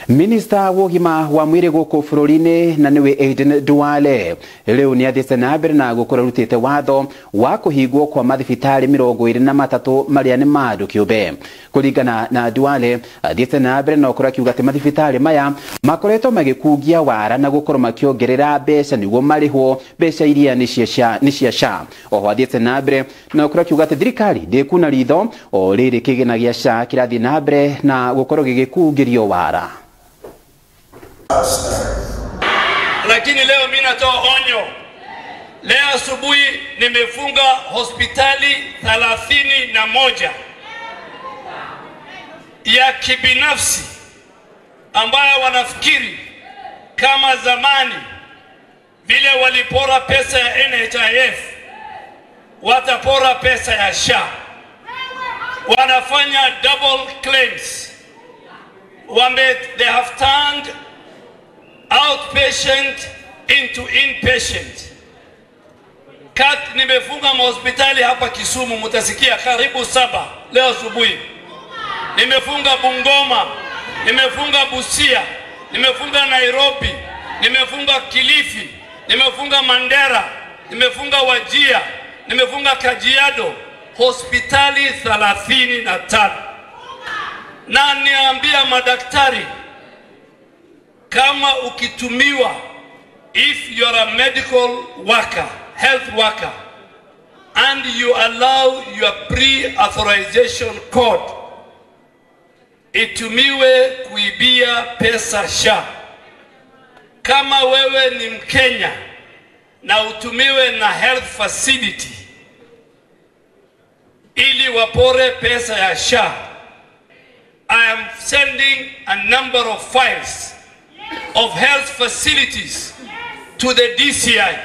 Minista wa ũgima wa mwĩrĩ gũkũ bũrũri-inĩ na nĩwe Aden Duale rĩu nĩ athiĩte na mbere na gũkorwo arutĩte watho wa kũhingwo kwa mathibitarĩ 23 marĩa nĩ ma andũ kĩũmbe. Kũringana na Duale, athiĩte na mbere na gũkorwo akiuga atĩ mathibitarĩ maya makoretwo magĩkungia wara na gũkorwo makĩongerera mbeca nĩguo marĩhwo mbeca iria nĩ cia SHA. Oho athiĩte na mbere na gũkorwo akiuga atĩ thirikari ndĩkuna ritho o rĩrĩ kĩgĩna gĩa SHA kĩrathiĩ na mbere na gũkorwo gĩgĩkungĩrio wara. Lakini leo mimi natoa onyo. Leo asubuhi nimefunga hospitali 31 ya kibinafsi ambayo wanafikiri kama zamani vile walipora pesa ya NHIF watapora pesa ya SHA. Wanafanya double claims. They have turned outpatient into inpatient. Kat nimefunga mahospitali hapa Kisumu, mutasikia karibu 7 leo asubuhi. Nimefunga Bungoma, nimefunga Busia, nimefunga Nairobi, nimefunga Kilifi, nimefunga Mandera, nimefunga Wajia, nimefunga Kajiado, hospitali 35. Na niambia madaktari, kama ukitumiwa, if you are a medical worker, health worker, and you allow your pre-authorization code itumiwe kuibia pesa SHA, kama wewe ni Mkenya na utumiwe na health facility ili wapore pesa ya SHA, I am sending a number of files of health facilities to the DCI.